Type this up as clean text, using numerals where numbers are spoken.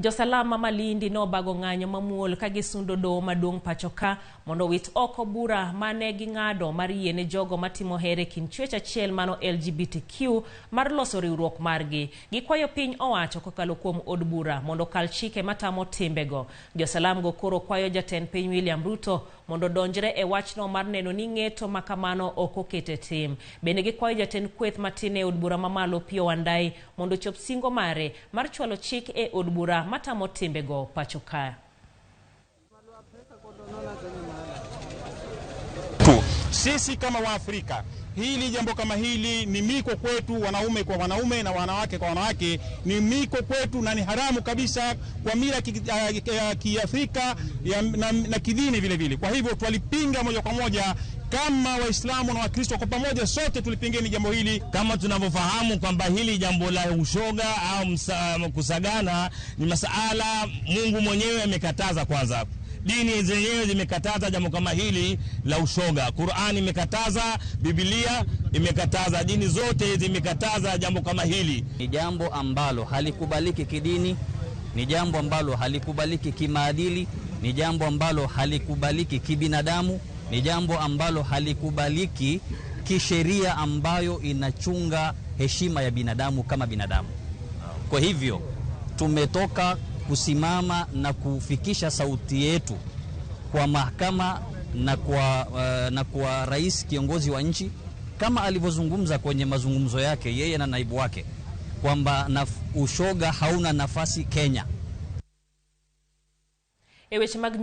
Josalam ma Malindi nobago ng'anyo mamuol ka gisundo doho maduong' pacho ka mondo owit oko bura mane ging'ado mar yiene jogo matimo hera e kind chwech achiel mano LGBTQ mar loso riwruok margi. Gikwayo piny owacho kokalo kuom od bura mondo okal chike matamo timbego. Josalam go koro kwayo jatend piny William Ruto mondo odonjre e wachno mar neno ni ng'eto ma kamano ok oket e tim. Bende gikwayo jatend kweth matin e od bura mamalo Opiyo Wandayi mondo ochop singo mare mar chwalo chik e od bura matamo timbego pacho ka. Sisi kama Waafrika, hili jambo kama hili ni miko kwetu, wanaume kwa wanaume na wanawake kwa wanawake, ni miko kwetu na ni haramu kabisa kwa mila ya Kiafrika na kidini vile vile. Kwa hivyo twalipinga moja kwa moja kama Waislamu na Wakristo kwa pamoja, sote tulipingeni jambo hili. Kama tunavyofahamu kwamba hili jambo la ushoga au kusagana ni masala Mungu mwenyewe amekataza. Kwanza dini zenyewe zimekataza jambo kama hili la ushoga. Qur'an imekataza, Biblia imekataza, dini zote zimekataza jambo kama hili. Ni jambo ambalo halikubaliki kidini, ni jambo ambalo halikubaliki kimaadili, ni jambo ambalo halikubaliki kibinadamu, ni jambo ambalo halikubaliki kisheria ambayo inachunga heshima ya binadamu kama binadamu. Kwa hivyo tumetoka kusimama na kufikisha sauti yetu kwa mahakama na kwa rais kiongozi wa nchi, kama alivyozungumza kwenye mazungumzo yake yeye na naibu wake kwamba ushoga hauna nafasi Kenya. E weche mag